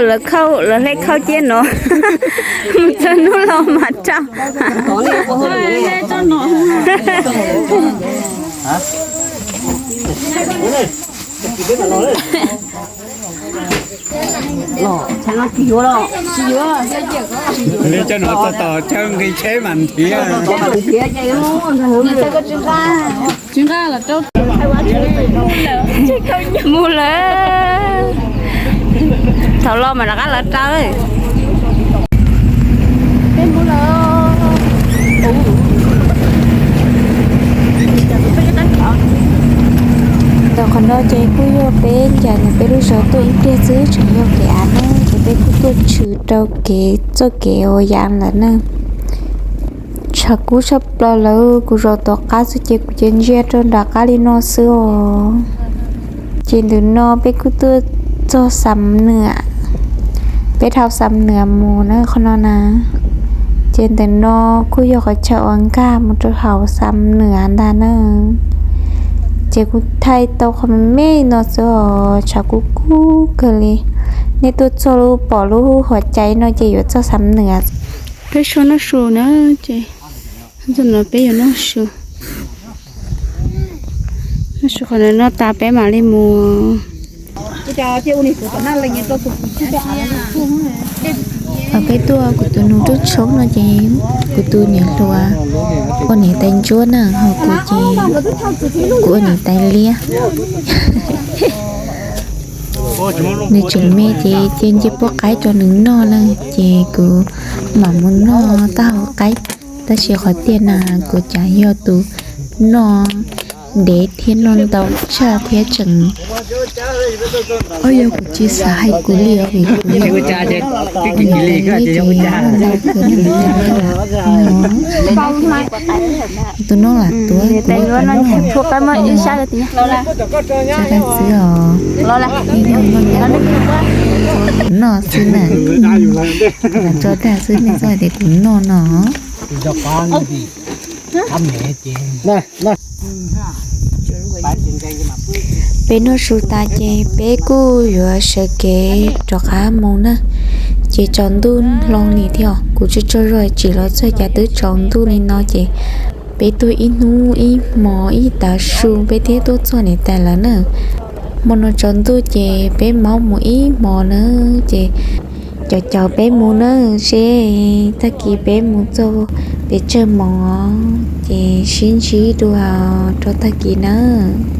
Lawv khauj, lawv hle khauj ciaj no, mus txog hnub los mam rau. Li cov no tos tos chaw nqi tsheb mas nrhiav. Mus lawm. Thaum los mas rov qab los rau. Ntawm qhov no ces kuj yog peb ncaim ntawm peb lub zos tuaj ib pliag xwb tseem yog kev av na, ces peb kuj tuaj tshwm rau kev txoj kev uas ya lawm na. Tshav kub tshaj plaws lawm, kuv zaum tom qab xwb ces kuv cia ntsia rau nram qab li no xwb os. Ces ntawm no peb kuj tuaj txog Xam Nuam, peb dhau Xam Nuam mus na qhov no na. Ces ntawm no kuj yog qhov chaw uas nkag mus rau hauv Xam Nuam ntag na. Ces kuv thaij tau qhov me me no xwb os, tshav kub kub kawg li. Nej tuaj txog lub pom lub hauv cai no ces yuav txog Xam Nuam. Peb so noj su na, ces no peb yuav noj su. Noj su qhov no noj tas peb mam li mus. Thaum peb tuaj kuv tus nus rooj tshoob no ces kuv tus niam hluas ua niam tais ntsuab na, ho kuv ces kuv ua niam tais liab. Nws tseem me ces cia nce puab qaib rau nws noj na, ces kuv mam mus noj taub hau qaib. Tab sis qhov tiag na kuv cas yog tus noj ntev thiab noj ntau tshaj thiab tseem, o yog kuv tsis xav hais kuv li os vim kuv yog tus noj ntau kawg na. Tus noj lam tuav, tus noj lam tuav. Tso dag xwb os. Noj xwb na. Tso dag xwb, nej txhob hais tias kuv noj no. Peb noj su tas ces peb kuj yuav sawv kev rov qab mus na. Ces tsaus ntuj hlo li thiab, kuv tsis tsaug zog tsim los txog cas twb tsaus ntuj li no ces peb tuaj ib hnub ib hmo ib tav su peb thiaj tuaj txog niam tais lawv na. Hmo no tsaus ntuj ces peb maub mus ib hmo na, ces caum caum peb mus na, seb tag kis peb mus txog pem tsawg hmo, ces sib ntsib dua rau tag kis nawb.